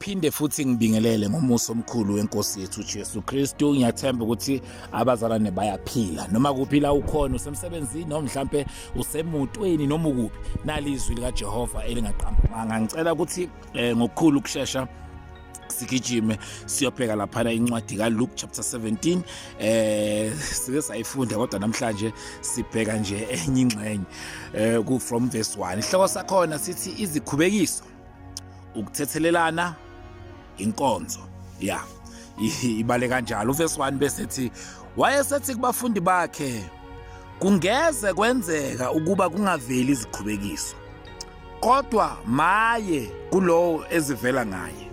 Ngiphinde futhi ngibingelele ngomusa omkhulu wenkosi yethu Jesu Kristu. Ngiyathemba ukuthi abazalwane bayaphila. Noma kuphi la ukhona usemsebenzini noma mhlambe usemotweni noma ukuphi. Nalizwi lika Jehova elingaqambanga. Ngicela ukuthi eh, ngokukhulu ukushesha sigijime siyobheka laphana incwadi kaLuke chapter 17 sike sayifunda kodwa namhlanje sibheka nje enye ingxenye ku from verse 1. Ihloko sakhona sithi izikhubekiso, ukuthethelelana, inkonzo. Ya, ibale kanjalo uverse 1 bese ethi wayesethi kubafundi bakhe, kungeze kwenzeka ukuba kungaveli izikhubekiso, kodwa maye kulowo ezivela ngaye.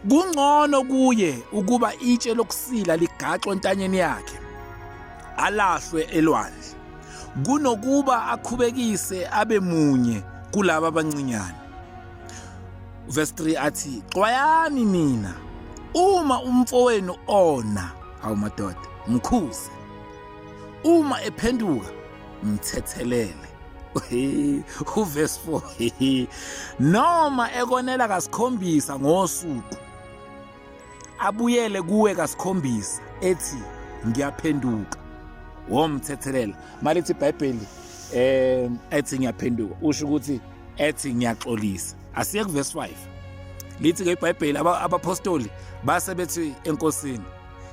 Kungcono kuye ukuba itshe lokusila ligaxwe entanyeni yakhe alahlwe elwandle, kunokuba akhubekise abe munye kulaba abancinyane. Verse 3 athi, xwayani nina, uma umfowenu ona, hawu madoda, mkhuze, uma ephenduka mthethelele. Uverse 4, noma ekonela kasikhombisa ngosuku, abuyele kuwe kasikhombisa ethi ngiyaphenduka, womthethelela. Malithi iBhayibheli ethi ngiyaphenduka, usho ukuthi ethi ngiyaxolisa. Asiye kuverse 5. Lithi ke iBhayibheli abapostoli base bethi enkosini,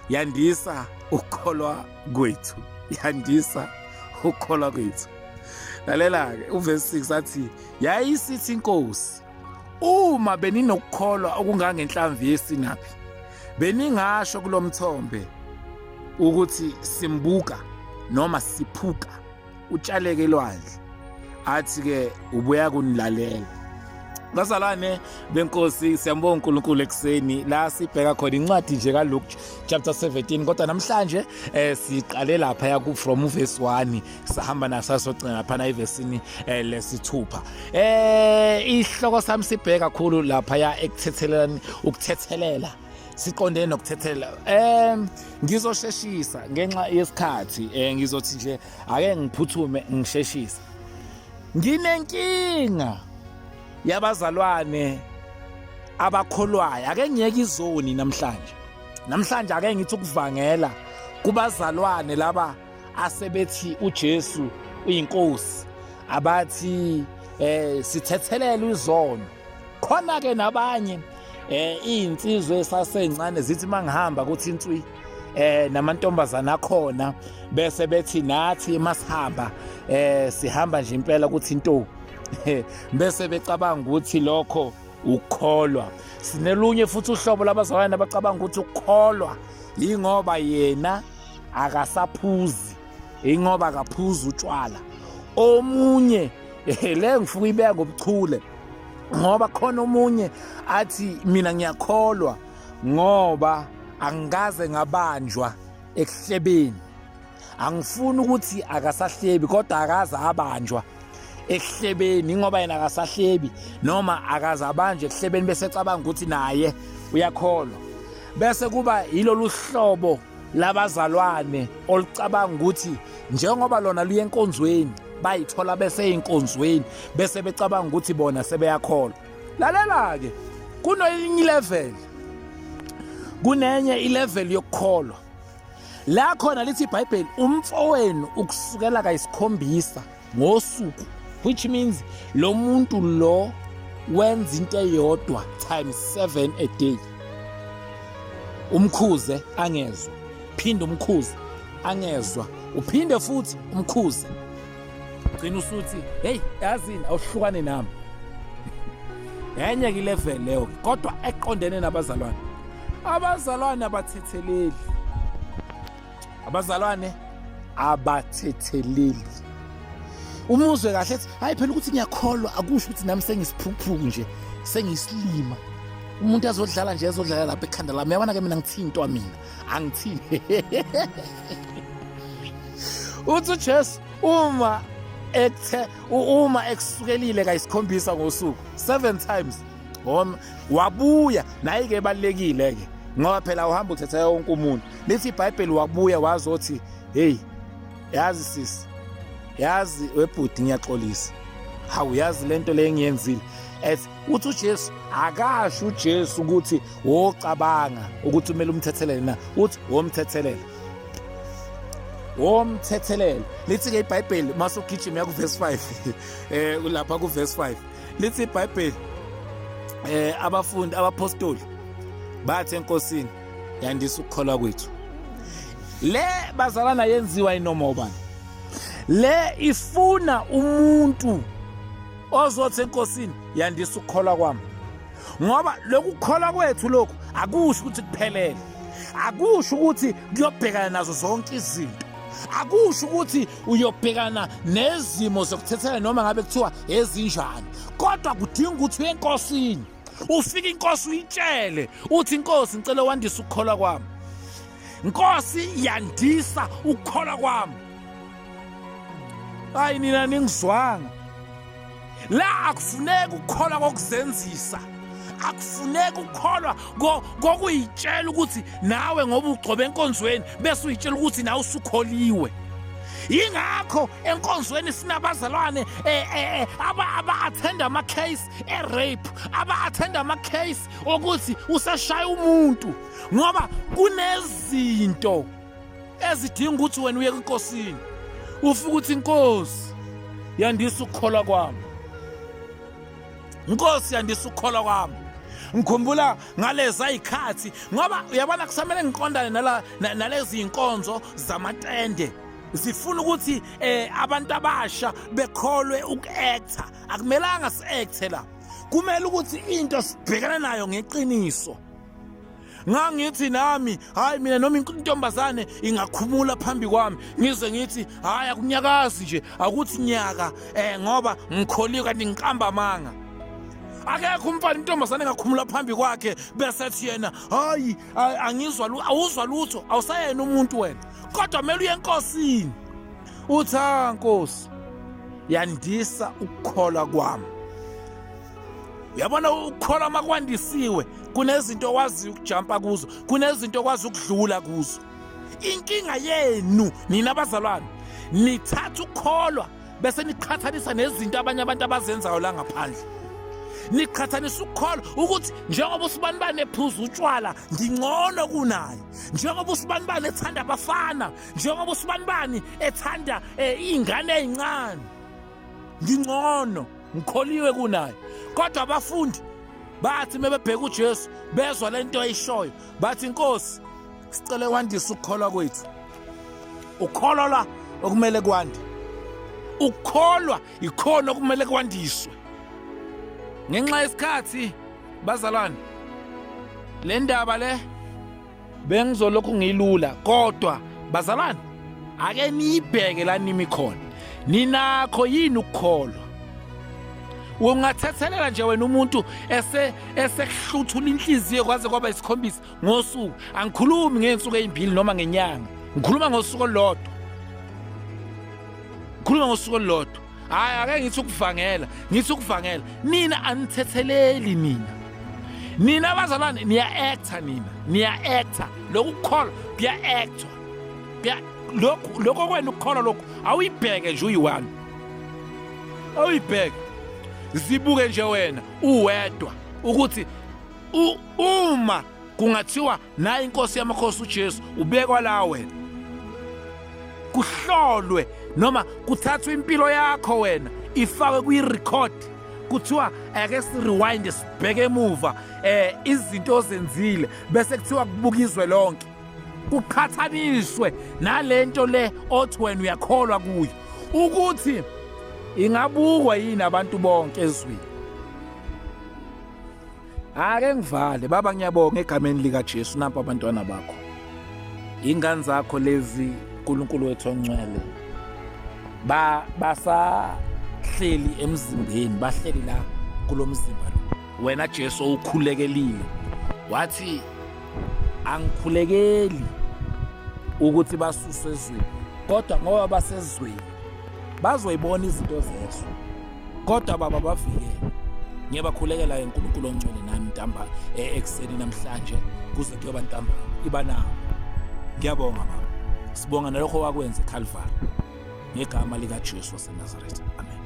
yandisa ukukholwa kwethu, yandisa ukukholwa kwethu. Lalela ke uverse 6 athi, yayisithi inkosi, uma beninokukholwa okungangenhlamvu yesinaphi, beningasho kulomthombe ukuthi simbuka noma siphuka utshaleke elwandle, athi ke ubuya kunilalela. Bazalwane benkosi, siyambonga uNkulunkulu ekuseni la sibheka khona incwadi nje kaLuke chapter 17, kodwa namhlanje siqale lapha ya ku from verse 1 sahamba nasasogcina lapha na ivesini lesithupha. Ihloko sami sibheka kakhulu lapha ya ekuthethelelani, ukuthethelela, siqondene nokuthethelela. Ngizosheshisa ngenxa yesikhathi, ngizothi nje ake ngiphuthume ngisheshise. Nginenkinga yabazalwane abakholwayo, ake ngiyeke izoni namhlanje. Namhlanje ake ngithi ukuvangela kubazalwane laba asebethi uJesu uyinkosi, abathi sithethelele izono. Khona ke nabanye izinsizwe esasencane zithi mangihamba kuthi inswi namantombazana akhona, bese bethi nathi masihamba sihamba nje impela kuthi into, bese becabanga ukuthi lokho ukukholwa. Sinelunye futhi uhlobo labazalwane abacabanga ukuthi ukukholwa yingoba yena akasaphuzi, ingoba akaphuzi utshwala. Omunye le ngifuna uyibeka ngobuchule, ngoba khona omunye athi mina ngiyakholwa ngoba angikaze ngabanjwa ekuhlebeni. Angifuni ukuthi akasahlebi, kodwa akaze abanjwa ekuhlebeni, ngoba yena akasahlebi noma akaze abanjwe ekuhlebeni, bese ecabanga ukuthi naye uyakholwa. Bese kuba yilolu hlobo labazalwane olucabanga ukuthi njengoba lona luye enkonzweni, bayithola bese enkonzweni, bese becabanga ukuthi bona sebeyakholwa. Lalela ke, kunoyinye level, kunenye ilevel yokukholwa la khona lithi iBhayibheli umfowenu ukusukela kayisikhombisa ngosuku, which means lo muntu lo wenza into eyodwa times 7 a day. Umkhuze angezwa, phinde umkhuze angezwa, uphinde futhi umkhuze, gcina usuthi hey, yazini awuhlukane nami. Enye ke level leyo, kodwa eqondene nabazalwane. Abazalwane abathetheleli, abazalwane abathetheleli. Umuzwe kahle ethi hayi phela ukuthi ngiyakholwa akusho ukuthi nami sengisiphukuphuku nje, sengiyisilima. Umuntu azodlala nje, azodlala lapha ekhanda lami. Yabona ke mina ngithintwa, mina angithini. Uthi uJesu uma ekuthe uma ekusukelile kayisikhombisa ngosuku, 7 times wabuya naye ke, ebalekile ke ngoba phela uhamba uthetha wonke umuntu. Lithi iBhayibheli wabuya wazothi hey, yazi sisi, yazi webhuti, ngiyaxolisa, hawu yazi lento le engiyenzile. Ethi uthi uJesu akasho uJesu ukuthi wocabanga ukuthi kumele umthethelele na, uthi womthethelela. Womthethelela. Lithi ke iBhayibheli masugijima ku verse 5 lapha ku verse 5 lithi iBhayibheli abafundi abapostoli bathi enkosini yandisa ukukholwa kwethu. Le bazalana yenziwa inoma ubani. Le ifuna umuntu ozothi enkosini yandisa ukukholwa kwami, ngoba lokukholwa kwethu lokhu akusho ukuthi kuphelele, akusho ukuthi kuyobhekana nazo zonke izinto, akusho ukuthi uyobhekana nezimo zokuthethela noma ngabe kuthiwa ezinjani, kodwa kudinga ukuthi uye enkosini, ufike inkosi uyitshele uthi inkosi ngicela wandise ukukholwa kwami, Nkosi yandisa ukukholwa kwami. Hayi nina ningizwanga la, akufuneki ukukholwa kokuzenzisa, akufuneki ukukholwa kokuyitshela ukuthi nawe ngoba ugcobe enkonzweni bese uyitshela ukuthi nawe usukholiwe. Yingakho enkonzweni sinabazalwane aba-attenda ama-case e-rape, aba-attenda ama-case okuthi useshaya umuntu, ngoba kunezinto ezidinga ukuthi wena uye enkosini ufike uthi inkosi yandisa ukukholwa kwami, inkosi yandisa ukukholwa kwami. Ngikhumbula ngaleza ikhathi, ngoba uyabona kusamele ngiqondane nalezi inkonzo zamatende zifuna ukuthi abantu abasha bekholwe uku-acta. Akumelanga si-acte la, kumele ukuthi into sibhekane nayo ngeqiniso. Ngangithi nami hayi mina noma intombazane ingakhumula phambi kwami ngize ngithi hayi akunyakazi nje, akuthi nyaka ngoba ngikholiwe kanti ngiqamba amanga. Akekho umfana intombazane engakhumula phambi kwakhe bese ethi yena hayi angizwa, awuzwa lutho, awusayena umuntu wena. Kodwa kumele uye enkosini uthi ha Nkosi yandisa ukukholwa kwami. Uyabona ukukholwa makwandisiwe kunezinto okwazi ukujumpa kuzo, kunezinto okwazi ukudlula kuzo. Inkinga yenu nina abazalwane nithatha ukukholwa bese niqhathanisa nezinto abanye abantu abazenzayo la ngaphandle. Niqhathanisa ukukholwa ukuthi njengoba usibanibani ephuza utshwala ngingcono kunaye, njengoba usibanibani ethanda abafana, njengoba usibanibani ethanda iy'ngane ey'ncane, ngingcono, ngikholiwe kunaye. Kodwa abafundi bathi mebebheka uJesu bezwa lento ayishoyo bathi inkosi sicele wandise ukukholwa kwethu. Ukukholwa la okumele kwande, ukukholwa ikhona okumele kwandiswe. Ngenxa yesikhathi bazalwane, le ndaba le bengizolokhu ngilula, kodwa bazalwane ake niyibheke la nimi khona. Ninakho yini ukukholwa? Ungathethelela nje wena umuntu esekuhluthula inhliziyo kwaze kwaba isikhombisa ngosuku. Angikhulumi ngey'nsuku ey'mbili noma ngenyanga, ngikhuluma ngosuku olulodwa, ngikhuluma ngosuku olulodwa. Hhayi ake ngithi ukuvangela, ngithi ukuvangela. Nina anithetheleli nina. Nina abazalwane niya-acta, nina niya-acta. Lokhu kukholwa kuya-actwa. Lokhu lokho kwena ukukholwa lokhu awuyibheke nje uyi-one, awuyibheke zibuke nje wena uwedwa ukuthi uma kungathiwa nayi inkosi yamakhosi uJesu ubekwa la wena, kuhlolwe noma kuthathwe impilo yakho wena ifakwe kwi-record, kuthiwa ake si-rewind sibheke emuva izinto ozenzile, bese kuthiwa kubukizwe lonke, kuqhathaniswe nalento le othi wena uyakholwa kuyo ukuthi ingabukwa yini abantu bonke ezweni. Ake ngivale baba, ngiyabonga egameni lika Jesu. Nampa abantwana bakho, ingane zakho lezi, uNkulunkulu wethu ongcwele, basahleli emzimbeni, bahleli la kulomzimba lo. Wena Jesu ukhulekelile wathi angikhulekeli ukuthi basuswe ezweni, kodwa ngoba basezweni bazoyibona izinto zezwe, kodwa baba bavikele. Ngiyabakhulekela uNkulunkulu ongcwele nami ntamba ekuseni namhlanje kuze kuyoba ntambama, iba nabo. Ngiyabonga baba, sibonga nalokho wakwenza eCalvary, ngegama likaJesu waseNazaretha, amen.